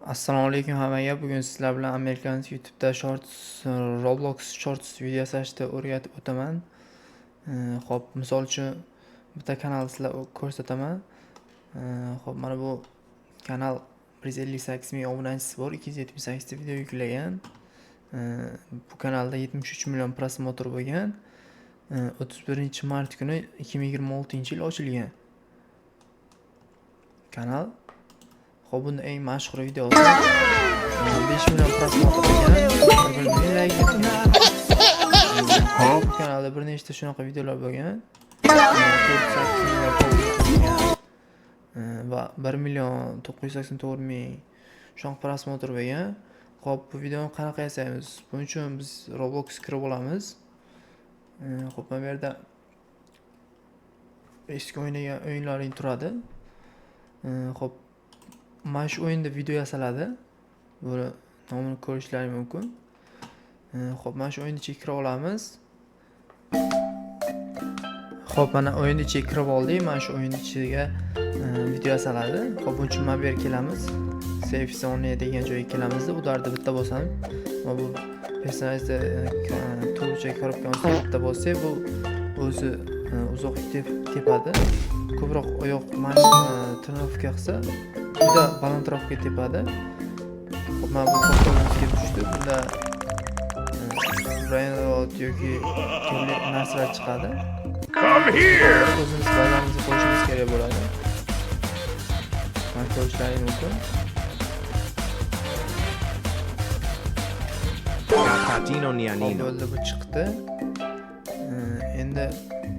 Assalomu alaykum hammaga. Bugun sizlar bilan Amerikan YouTube'da Shorts, Roblox Shorts video yasashni o'rgatib o'taman. Xo'p, misol uchun bitta kanal sizlarga ko'rsataman. Xo'p, mana bu kanal 158 ming obunachisi bor, 278 ta video yuklagan. Bu kanalda 73 million просмотр bo'lgan. 31-mart kuni 2026-yil ochilgan kanal. Xo'p, bunda eng mashhur videosi 5 million просмотр bo'lgan, 1 million layk yetgan. Bu kanalda bir nechta shunaqa videolar bo'lgan. 4.8 million bo'lgan. Va 1 million 989 ming shunaqa просмотр bo'lgan. Xo'p, bu videoni qanaqa yasaymiz? Buning uchun biz Roblox kirib olamiz. Xo'p, mana bu yerda eski o'ynagan o'yinlaring turadi. Xo'p, mana shu o'yinda video yasaladi. Buni nomini ko'rishlaring mumkin. Xo'p, mana shu o'yinni ichiga kirib olamiz. Xo'p, mana o'yinni ichiga kirib oldik. Mana shu o'yinni ichiga video yasaladi. Xo'p, buning uchun mana bu yerga kelamiz. Safe zone degan joyga kelamiz. Udarda bitta bosamiz. Va bu personajni to'g'richa korobkani ustiga bitta bossak, bu o'zi uzoq tepadi. Ko'proq oyoq trenirovka qilsa, juda balandroqga tepadi. Xo'p, mana bu portalimiz kelib tushdi. Bunda brainrot yoki turli narsalar chiqadi. Come here! O'zimiz bazamizni qo'yishimiz kerak bo'ladi. Mana ko'rishlaring mumkin. Catino Xo'p, Nianino. bo'ldi, bu chiqdi. Endi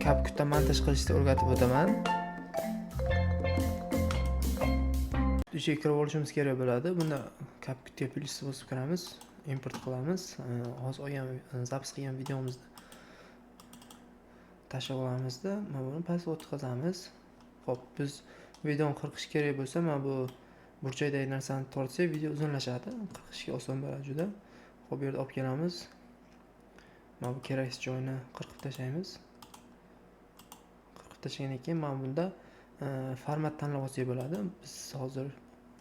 CapCut'da montaj qilishni o'rgatib o'taman. Ichiga kirib olishimiz kerak bo'ladi. Bunda CapCut'ga plyus bosib kiramiz, import qilamiz. Hozir olgan, zapis qilgan videomizni tashlab olamizda, mana buni pastga o'tkazamiz. Xo'p, biz videoni qirqish kerak bo'lsa, mana bu burchakdagi narsani tortsak, video uzunlashadi. Qirqishga oson bo'ladi juda. Xo'p, bu yerda olib kelamiz. Mana bu keraksiz joyini qirqib tashlaymiz. Qirqib tashlagandan keyin mana bunda format tanlab olsak bo'ladi. Biz hozir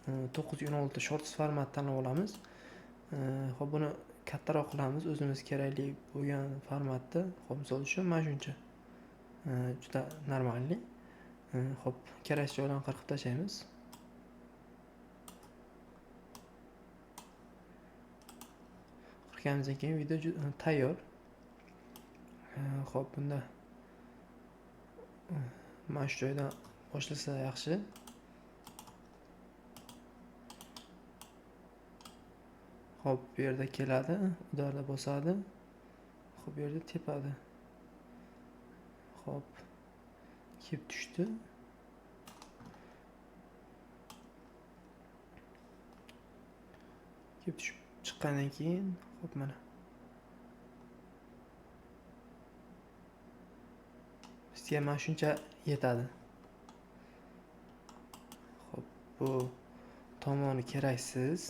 9:16 shorts format tanlab olamiz. Xo'p, buni kattaroq qilamiz, o'zimiz kerakli bo'lgan formatda. Xo'p, misol uchun mana shuncha. Juda normalniy. Xo'p, keraksiz joylarni qirqib tashlaymiz. Qirqqanimizdan keyin video tayyor. Xo'p, bunda mana shu joydan boshlasa yaxshi. Xo'p, bu yerda keladi, udarda bosadi. Xo'p, bu yerda tepadi. Xo'p, kelib tushdi. Kelib tushib chiqqandan keyin, xo'p, mana. Bizga mana shuncha yetadi. Xo'p, bu tomoni keraksiz.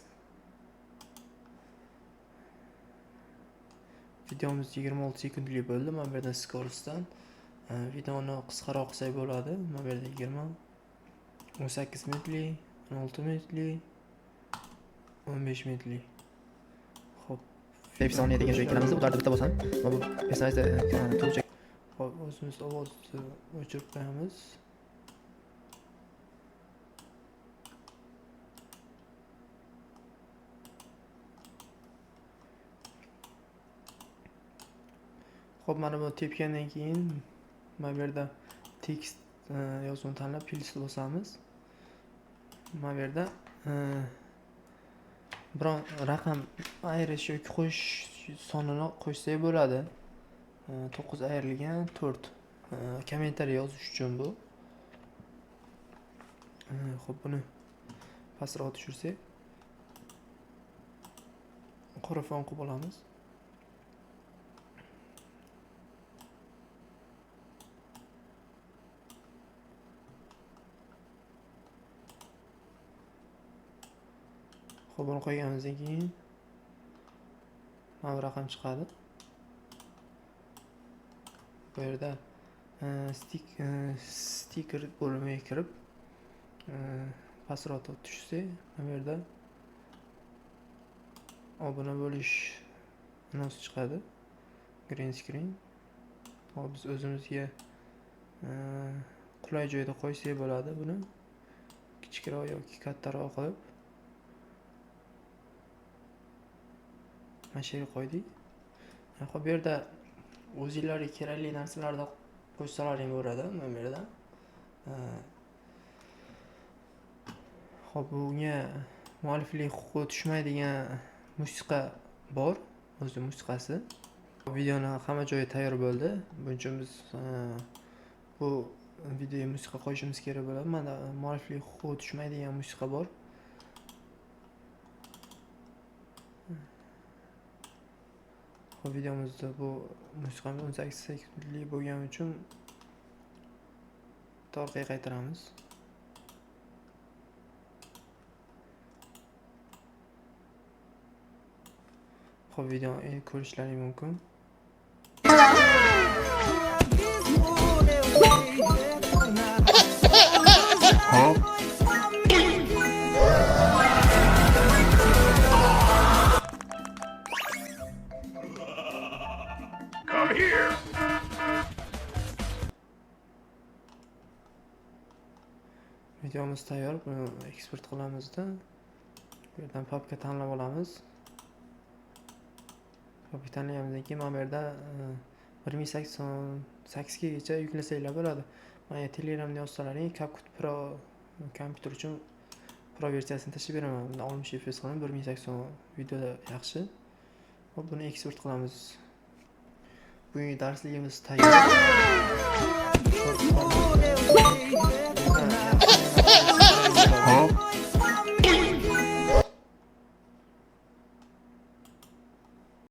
Videomiz 26 sekundlik bo'ldi. Mana bu yerdan skorosdan videoni qisqaroq qilsak bo'ladi. Mana bu yerda 20, 18 minutlik, 16 minutlik, 15 minutlik. Xo'p, safe zone degan joyga kelamiz. Udarda bitta bosamiz. Mana bu personajni to'g'richa. Xo'p, o'zimiz ovozni o'chirib qo'yamiz. Xo'p, mana bu tepgandan keyin mana bu yerda tekst yozuvini tanlab plyus bosamiz. Mana bu yerda biron raqam ayirish yoki qo'shish sonini qo'shsak bo'ladi. 9 ayrilgan 4. Kommentariy yozish uchun bu. Xo'p, buni pastroq tushirsak qora fon qilib olamiz. Xo'p, buni qo'yganimizdan keyin mana bu raqam chiqadi. Bu yerda stiker bo'limiga kirib, pastroq tushsak, mana bu yerda Obuna bo'lish anonsi chiqadi. Green screen. Hop, biz o'zimizga qulay joyda qo'ysak bo'ladi buni. Kichikroq yoki kattaroq qilib. Mana shu yerga qo'ydik. Hop, bu yerda o'zinglarga kerakli narsalarni qo'shsalaring bo'ladi mana bu yerda. Hop, bunga mualliflik huquqi tushmaydigan musiqa bor, o'zi musiqasi. Videoni hamma joyi tayyor bo'ldi. Buning uchun biz bu videoga musiqa qo'yishimiz kerak bo'ladi. Mana mualliflik huquqi tushmaydigan musiqa bor. Hop, videomizda bu musiqamiz 18 sekundlik bo'lgani uchun orqaga qaytaramiz. Hop, videoni ko'rishlaring mumkin. Huh? Come here! Videomiz tayyor. Buni eksport qilamizda. Bu yerdan papka tanlab olamiz. Papka tanlaganimizdan keyin mana bu yerda 1088 gacha yuklasanglar bo'ladi. Mana Telegramda yozsalaring, CapCut Pro kompyuter uchun Pro versiyasini tashlab beraman. Bunda 60 FPS qilib 1080 videoda yaxshi. Hop, buni eksport qilamiz. Bugungi darsligimiz tayyor. Short format.